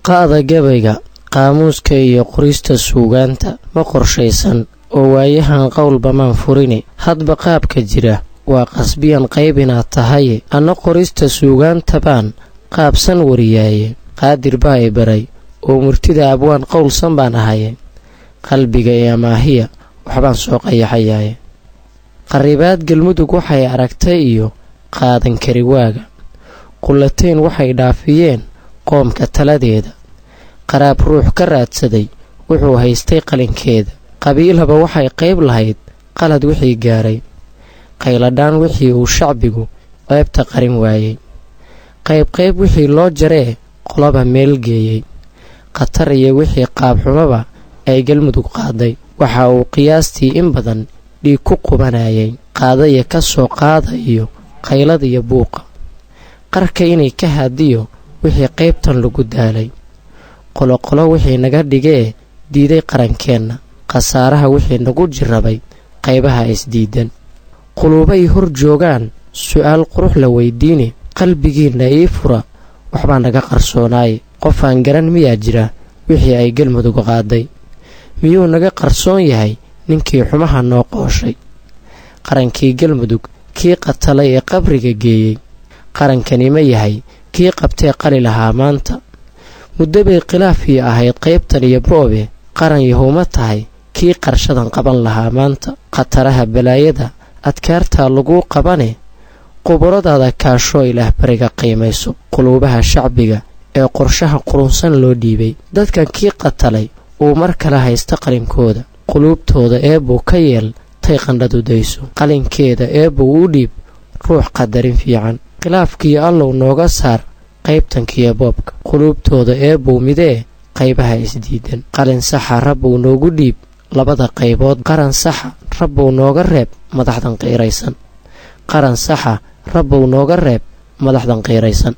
Qa'da gabayga, qaamuuska iyo qorista suugaanta ma qorshaysan oo waayahan qowlba maan furine. Hadba qaabka jira waa qasbiyan qayb inaad tahaye. Anna qorista suugaanta baan qaabsan wariyaaye. Qaadir baa i baray oo murtida abwaan qowlsan baan ahaye. Qalbiga ee amaahiya waxbaan soo qayaxayaaye. Qarribaad Galmudug waxay aragtay iyo qaadan kari waaga. Qullatayn waxay dhaafiyeen qoomka taladeeda. Qaraab ruux ka raadsaday wuxuu haystay qalinkeeda. Qabiilhaba waxay qayb lahayd qalad wixii gaaray. Qayladhaan wixii uu shacbigu ceebta qarin waayey. Qaybqayb wixii loo jaree qoloba meel geeyey. Khatar iyo wixii qaabxumaba ay Galmudug qaaday. Waxa uu qiyaastii in badan dhiig ku qubanayay. Qaadaya ka soo qaada iyo qaylada iyo buuqa. Qarka inay ka haadiyo wixii qaybtan lagu daalay. Qoloqolo wixii naga dhigee diiday qarankeenna. Khasaaraha wixii nagu jirrabay qaybaha isdiidan. Quluubay hor joogaan su'aal qurux la weydiine. Qalbigiinna ii fura waxbaa naga qarsoonaaye. Qofaan garan miyaa jira wixii ay Galmudug qaaday? Miyuu naga qarsoon yahay ninkii xumaha noo qooshay? Qarankii Galmudug kii qatalay ee qabriga geeyey. Qarankani ma yahay kii qabtee qali lahaa maanta? Muddo bay khilaafii ahayd qaybtan iyo boobe. Qaran yahuma tahay kii qarshadan qaban lahaa maanta? Khataraha balaayada adkaartaa laguu qabane. Quburadaada kaashoo Ilaah bariga qiimayso. Quluubaha shacbiga ee qorshaha qurunsan loo dhiibay. Dadkan kii qatalay uu mar kale haysta qalinkooda. Quluubtooda eebbuu ka yeel tay qandhadu dayso. Qalinkeeda eebbuu u dhiib ruux qadarin fiican. Khilaafkiyo Allow nooga saar qaybtankiyo boobka. Quluubtooda eebbuu midee qaybaha isdiidan. Qalin saxa Rabbuu noogu dhiib labada qaybood. Qaran saxa Rabbuu nooga reeb madaxdan qiiraysan. Qaran saxa Rabbuu nooga reeb madaxdan qiiraysan.